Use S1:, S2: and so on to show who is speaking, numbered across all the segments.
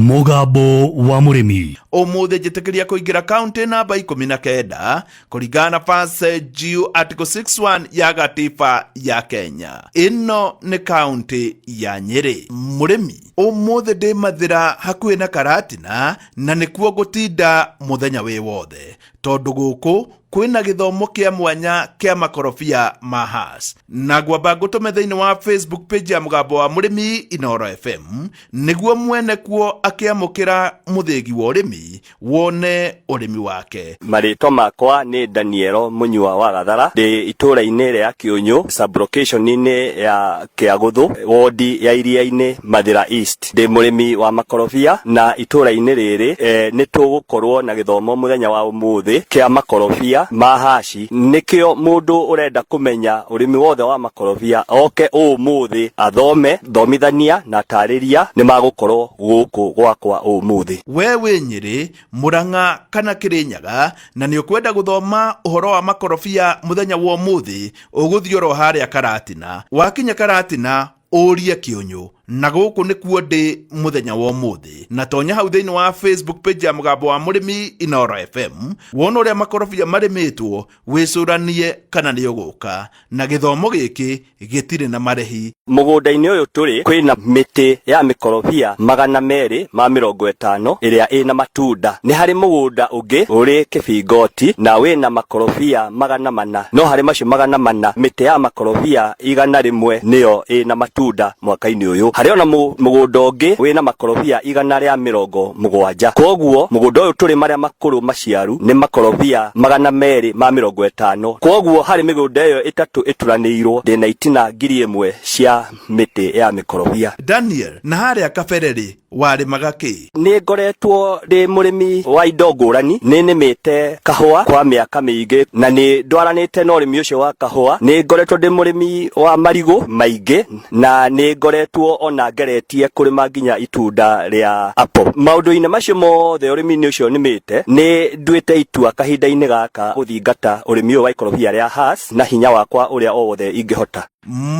S1: Mũgambo wa mũrĩmi.
S2: Ũmũthĩ njĩtĩkĩria kũingĩra kaunti namba 19 kũringana na Verse GU Article 61 ya gatiba ya Kenya. Ĩno nĩ kaunti ya Nyĩrĩ. Mũrĩmi, ũmũthĩ ndĩ Mathĩra hakuhĩ na Karatina na nĩkuo ngũtinda mũthenya wĩ wothe tondũ gũkũ kwĩna gĩthomo kĩa mwanya kĩa makorobia ma Hass. Na ngwamba ngũtũme thĩinĩ wa Facebook page ya Mũgambo wa Mũrĩmi Inooro FM nĩguo mwene kuo akĩamũkĩra mũthĩgi wa ũrĩmi wone ũrĩmi wake.
S3: Marĩtwa makwa nĩ Danielo Mũnyua wa Gathara, ndĩ itũũra-inĩ rĩa Kĩũnyũ, sub-location-inĩ ya Kĩagũthũ, wondi ya Iria-inĩ, Mathĩra East. Ndĩ mũrĩmi wa makorobia na itũra-inĩ rĩrĩ eh, nĩ tũgũkorwo na gĩthomo mũthenya wa ũmũthĩ kĩa makorobia ma haci. Nĩkĩo mũndũ ũrenda kũmenya ũrĩmi wothe wa makorobia oke ũmũthĩ athome, thomithania na atarĩria nĩ magũkorwo gũkũ gwakwa ũmũthĩ.
S2: We wĩ Nyĩrĩ, Mũrang'a kana Kĩrĩnyaga na nĩ ũkwenda gũthoma ũhoro wa makorobia mũthenya wa ũmũthĩ, ũgũthiĩ oro harĩa Karatina. Wakinya Karatina ũrie kĩũnyũ na gũkũ nĩkuo ndĩ mũthenya wa ũmũthĩ. Na tonya hau thĩinĩ wa Facebook page ya Mũgambo wa Mũrĩmi Inooro FM wone ũrĩa makorobia marĩmĩtwo, wĩcũranie kana nĩ ũgũka. Na gĩthomo gĩkĩ gĩtirĩ na marĩhi.
S3: Mũgũnda-inĩ ũyũ tũrĩ kwĩna mĩtĩ ya mĩkorobia 250 ĩrĩa ĩna matunda. Nĩ harĩ mũgũnda ũngĩ ũrĩ kĩbingoti na wĩna makorobia 400, no harĩ macio 400 mĩtĩ ya makorobia 100 nĩyo ĩna matunda mwaka-inĩ ũyũ. Harĩ ona mũgũnda ũngĩ wĩna makorobia 170. Kwoguo mũgũnda ũyũ tũrĩ marĩa makũrũ maciaru nĩ makorobia 250. Kwoguo harĩ mĩgũnda ĩyo ĩtatũ ĩturanĩirwo ndĩna itina 1000 cia mĩtĩ ya mĩkorobia.
S2: Daniel, na harĩa kabere-rĩ, warĩmaga kĩ?
S3: Nĩ ngoretwo ndĩ mũrĩmi wa indo ngũrani. Nĩ nĩmĩte kahũa kwa mĩaka mĩingĩ na nĩ ndwaranĩte na ũrĩmi ũcio wa kahũa. Nĩ ngoretwo ndĩ mũrĩmi wa marigũ maingĩ na nĩ ngoretwo ona ngeretie kũrĩma nginya itunda rĩa apple. Maũndũ-inĩ macio mothe ũrĩmi-inĩ ũcio nĩmĩte, nĩ nduĩte itua kahinda-inĩ gaka gũthingata ũrĩmi ũyũ wa ikorobia rĩa Hass na hinya wakwa ũrĩa o wothe ingĩhota.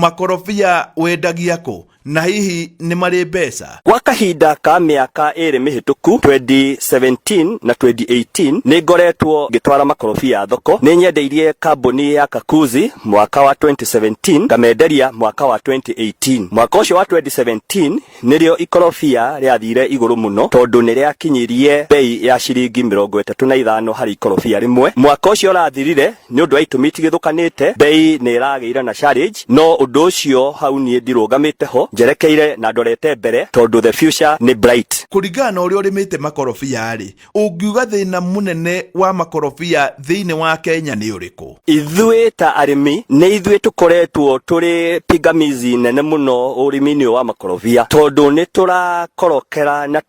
S2: Makorobia wendagia kũ na hihi nĩ marĩ mbeca?
S3: Gwa kahinda ka mĩaka ĩrĩ mĩhĩtũku, 2017 na 2018, nĩ ngoretwo ngĩtwara makorobia thoko. Nĩ nyendeirie kambuni ya Kakuzi mwaka wa 2017, ngamenderia mwaka wa 2018. Mwaka ũcio wa 2017 nĩrĩo ikorobia rĩathire igũrũ mũno tondũ nĩ rĩakinyirie bei ya ciringi 35 harĩ ikorobia rĩmwe. Mwaka ũcio ũrathirire, nĩ ũndũ wa itũmi itigithũkanĩte, bei nĩ ĩragĩire na challenge, no ũndũ ũcio hau niĩ ndirũgamĩte ho, njerekeire na ndorete mbere tondũ the future nĩ bright.
S2: Kũringana na ũrĩa ũrĩmĩte makorobia-rĩ, ũngiuga thĩna mũnene wa makorobia thĩinĩ wa Kenya nĩ ũrĩkũ?
S3: Ithuĩ ta arĩmi nĩ ithuĩ tũkoretwo tũrĩ pingamizi nene mũno ũrĩmi-inĩ ũyũ wa makorobia tondũ nĩ tũrakorokera na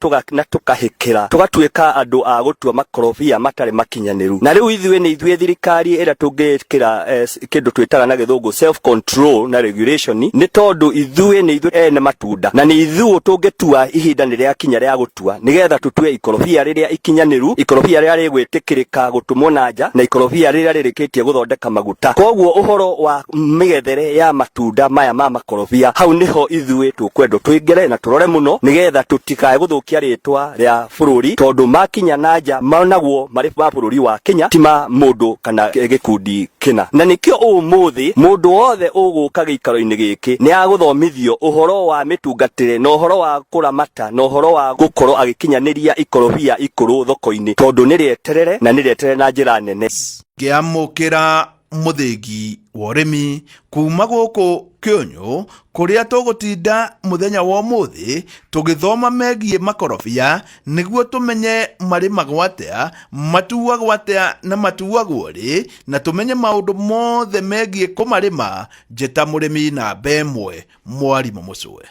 S3: tũkahĩkĩra tũgatuĩka andũ a gũtua makorobia matarĩ makinyanĩru. Na rĩu ithuĩ nĩ ithuĩ thirikari ĩrĩa tũngĩkĩra kĩndũ twĩtaga na gĩthũngũ self control na regulation, nĩ tondũ ithuĩ nĩ ithuĩ ene matunda na nĩ ithuĩ tũngĩtua ihinda nĩ rĩakinya rĩa gũtua nĩgetha tũtue ikorobia rĩrĩa ikinyanĩru, ikorobia rĩrĩa rĩgwĩtĩkĩrĩka gũtũmwo na nja na ikorobia rĩrĩa rĩrĩkĩtie gũthondeka maguta. Koguo ũhoro wa mĩgethere ya matunda maya ma makorobia hau nĩho ithuĩ tũkwendwo tũingĩre na tũrore mũno nĩgetha tũtikae gũthũkia rĩtwa rĩa bũrũri tondũ makinya na nja monagwo marĩ ma bũrũri wa Kenya ti ma mũndũ kana gĩkundi kĩna. Na nĩkĩo ũmũthĩ mũndũ wothe ũgũka gĩikaro-inĩ gĩkĩ nĩ agũthomithio ũhoro wa mĩtungatĩre na ũhoro wa kũramata na ũhoro wa gũkorwo agĩkinyanĩria ikorobia ikũrũ thoko-inĩ tondũ nĩ rĩeterere na nĩ rĩeterere na njĩra nene.
S2: Ngĩamũkĩra mũthĩgi wa ũrĩmi kuma gũkũ Kĩũnyũ kũrĩa tũgũtinda mũthenya wa ũmũthĩ tũgĩthoma megiĩ makorobia nĩguo tũmenye marĩmagwo atĩa, matuagwo atĩa na matuagwo rĩ, na tũmenye maũndũ mothe megiĩ kũmarĩma. Njĩta mũrĩmi namba ĩmwe, Mwarimũ Mũcwe.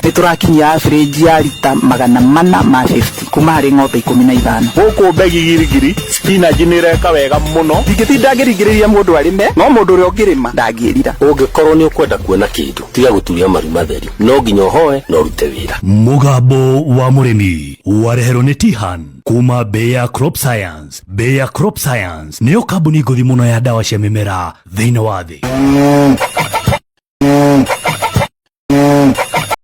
S4: Nĩ tũrakinyia average ya rita 450 kuma harĩ ng'ombe 15.
S5: Gũkũ Mbegi Girigiri, spinach nĩ ĩreka wega mũno.
S4: Ndingĩtinda ngĩringĩrĩria mũndũ arĩme, no mũndũ ũrĩa ũngĩrĩma ndangĩrira.
S6: Ũngĩkorwo nĩ ũkwenda kuona kĩndũ, tiga gũturia maru matheri. No nginya ũhoe na ũrute wĩra.
S1: Mũgambo wa mũrĩmi wareherwo nĩ Tihan kuma Bayer Crop Science. Bayer Crop Science nĩyo kambuni ngũthi mũno ya ndawa cia mĩmera thĩinĩ wa thĩ.